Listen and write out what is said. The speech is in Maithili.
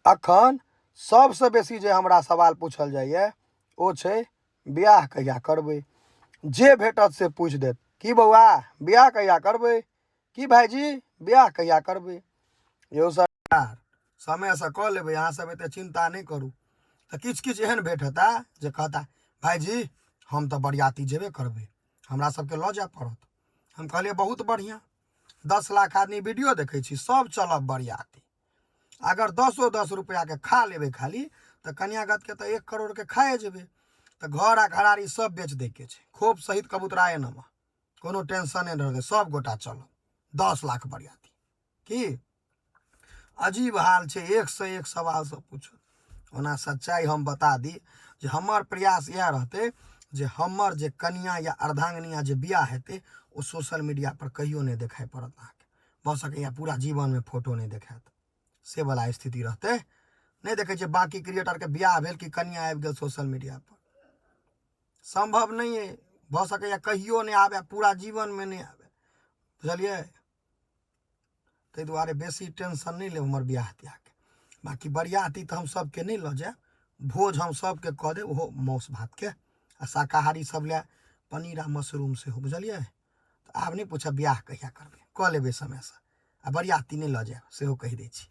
अखन सबसँ बेसी जे हमरा सवाल पूछल जाइए ओ छै बियाह कहिया करबै जे भेटत से पूछि देत की बौआ बियाह कहिया करबै की भाइजी बियाह कहिया करबै यौ सरकार समयसँ कऽ लेबै अहाँ सब एते चिन्ता नहि करू तऽ किछु किछु एहन भेट हेता जे कहता भाइजी हम तऽ बरियाती जेबे करबै हमरा सबके लऽ जाय पड़त हम कहलियै बहुत बढ़िआँ 10 लाख आदमी वीडियो देखै छी सब चलब बरियाती अगर दसो दस रुपैआके खा लेबै खाली तऽ कन्यागतके तऽ 1 करोड़के खाए जेबै तऽ घर आ घरारी सब बेच दैके छै खोप सहित कबूतराए नमः कोनो टेंशन नहि रहतै सब गोटा चलब 10 लाख बरियाती की अजीब हाल छै एक से एक सवाल सब पूछत ओना सच्चाइ हम बता दी जे हमर प्रयास इएह रहतै जे हमर जे कनिया या अर्धांगिनिया जे बियाह हेतै ओ सोशल मीडिया पर कहियो नहि देखाइ पड़त अहाँके भऽ सकैए पूरा जीवनमे फोटो नहि देखायत से वाला स्थिति रहतै नहि देखै छियै बाँकी क्रिएटरके बियाह भेल कि कनिया आबि गेल सोशल मीडिया पर सम्भव नहि अइ भऽ सकैए कहियो नहि आबए पूरा जीवनमे नहि आबए बुझलियै ताहि दुआरे बेसी टेंशन नहि लेब हमर बियाह तियाहके बाँकी बरियाती तऽ हम सबके नहि लऽ जायब भोज हम सबके कऽ देब ओहो मासु भातके आ शाकाहारी सब लए पनीर आ मशरूम सेहो बुझलियै तऽ आब नहि पूछब बियाह कहिया करबै कऽ लेबै समयसँ आ बरियाती नहि लऽ जायब सेहो कहि दै छी।